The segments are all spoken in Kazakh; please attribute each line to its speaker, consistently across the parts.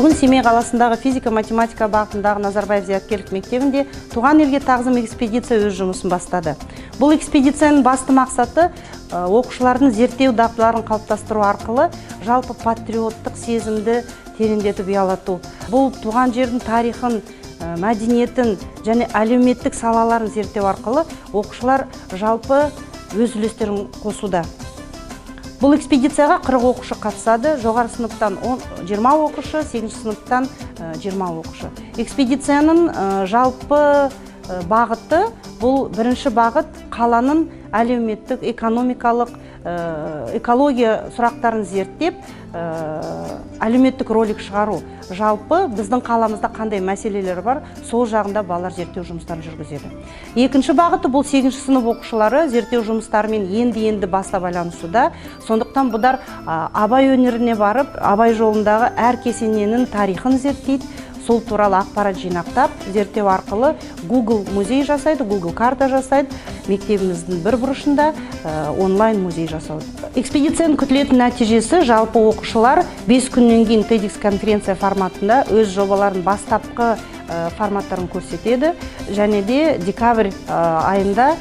Speaker 1: Бүгін Семей қаласындағы физика-математика бағытындағы Назарбаев зияткерлік мектебінде «Туған елге тағзым» экспедиция өз жұмысын бастады. Бұл экспедицияның басты мақсаты оқушылардың зерттеу дағдыларын қалыптастыру арқылы жалпы патриоттық сезімді тереңдетіп ұялату. Бұл туған жердің тарихын, мәдениетін және әлеуметтік салаларын зерттеу арқылы оқушылар жалпы өз үлестерін қосуда. Бұл экспедицияға 40 оқушы қатысады. Жоғары сыныптан 20 оқушы, 8 сыныптан 20 оқушы. Экспедицияның жалпы бағыты, бұл бірінші бағыт — қаланың әлеуметтік, экономикалық, экология сұрақтарын зерттеп, әлеуметтік ролик шығару. Жалпы біздің қаламызда қандай мәселелер бар, сол жағында балалар зерттеу жұмыстарын жүргізеді. Екінші бағыты — бұл 8 сынып оқушылары зерттеу жұмыстарымен енді-енді бастап байланысуда. Сондықтан бұдар Абай өңіріне барып, Абай жолындағы әр кесененің тарихын зерттейді. Сол туралы ақпарат жинақтап, зерттеу арқылы Google музей жасайды, Google карта жасайды. Мектебіміздің бір бұрышында онлайн музей жасауды. Экспедицияның күтілетін нәтижесі — жалпы оқушылар 5 күннен кейін TEDx конференция форматында өз жобаларын, бастапқы форматтарын көрсетеді. Және де декабрь айында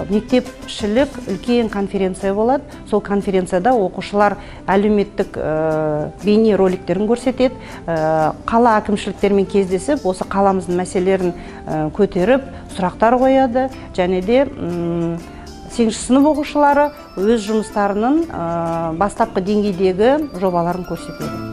Speaker 1: мектепішілік үлкен конференция болады. Сол конференцияда оқушылар әлеуметтік бейне роликтерін көрсетеді, қала әкімшіліктерімен кездесіп, осы қаламыздың мәселелерін көтеріп, сұрақтар қояды. Және де сегізінші сынып оқушылары өз жұмыстарының бастапқы деңгейдегі жобаларын көрсетеді.